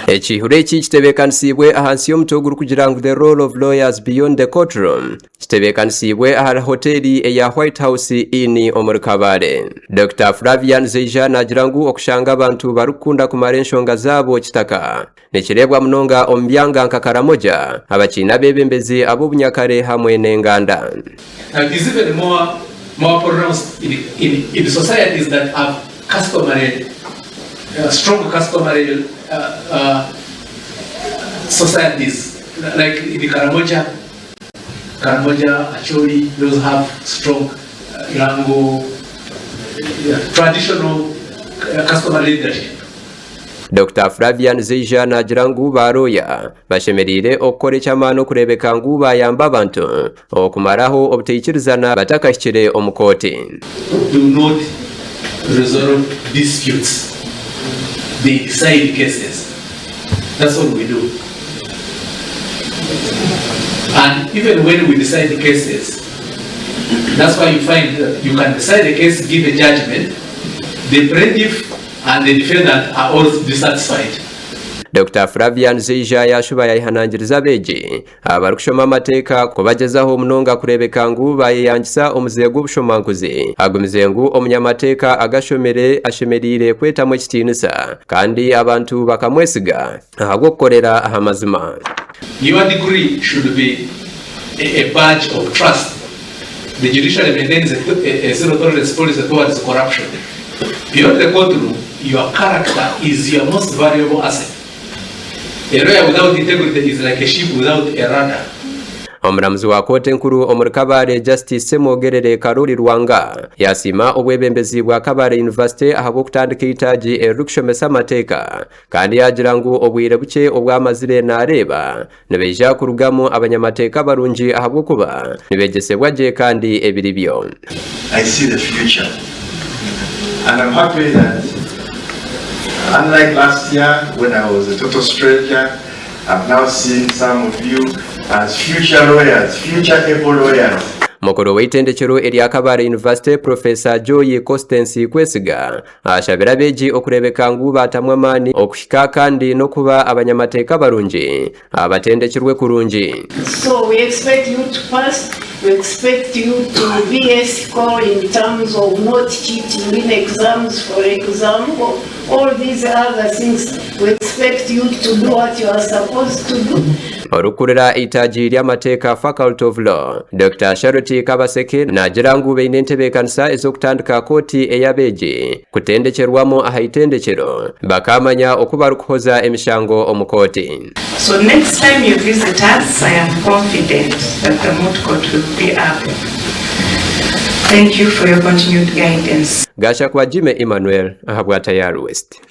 Ekiihuro eki kitebeekanisiibwe ahansi y'omutwe ogurikugira ngu The Role of Lawyers Beyond the Courtroom kitebeekanisiibwe ahari hoteeri eya White House Inn omuri Kabale. Dokita Flavian Zeija naagira ngu okushanga abantu barikukunda kumara enshonga zaabo kitaka nikireebwa munonga omu byanga nka Karamoja abakiine abeebembezi ab'obunyakare hamwe n'enganda. It is even more more pronounced in in in societies that have customary strong customary societies like in Karamoja, Karamoja, Acholi, those have strong Lango, traditional customary leadership. Dokita Flavian Zeija naagira ngu ba rooya bashemereire okukora eky'amaani okureebeka ngu bayamba abantu okumaraho obutaikirizana batakahikire omu kooti. Do not resolve disputes, they decide cases, that's all we do and even when we decide cases that's why you find that you can decide a case, give a judgment, the plaintiff and the defendant are all dissatisfied. Dokita Flavian Zeija yaashuba yaayehanangiriza abeegi abarikushoma amateeka kubagyezaho munonga kureebeka ngu baayeyangisa omuze gw'obushomankuzi. Agumize ngu omunyamateeka agashomire ashemereire kwetamu ekitiinisa kandi abantu bakamwesiga ahabw'okukorera aha mazima. Your degree should be a badge of trust. The judiciary maintains a zero tolerance policy towards corruption. Beyond the courtroom, your character is your most valuable asset. A lawyer without integrity is like a ship without a rudder. Omuramuzi wa kooti enkuru omuri Kabale, Justice Ssemwogerere Karoli Lwanga yasiima obwebembezi bwa Kabale University ahabw'okutandika eitaagi eririkushomesa amateeka kandi yaagira ngu obwire bukye obu amazire naareeba nibaija kurugamu abanyamateeka barungi ahabw'okuba nibeegyesebwa gye kandi ebiri byo. I see the future and I'm happy that unlike last year when I was a total stranger, I've now seen some of you as future lawyers, future able lawyers. Mukuru w'eitendekyero erya Kabale University, Professor Joy Constance Kwesiga Ashabire abeegi okureebeka ngu baatamu amaani okuhika kandi n'okuba abanyamateeka barungi abatendekirwe kurungi. So we expect you to pass, we expect you to be ethical in terms of not cheating in exams for example, all these other things, we expect you to do what you are supposed to do. Orikukurira eitaagi ry'amateeka Faculty of Law, Dokita Charlotte Kabaseke naagira ngu baine entebeekanisa ez'okutandika kooti ey'abeegi kutendekyerwamu aha itendekyero bakaamanya oku barikuhoza emishango omu kooti. So next time you visit us, I am confident that the moot court will be up. Thank you for your continued guidance. Gashakwa Jimmy Emmanuel ahabwa Tayari West.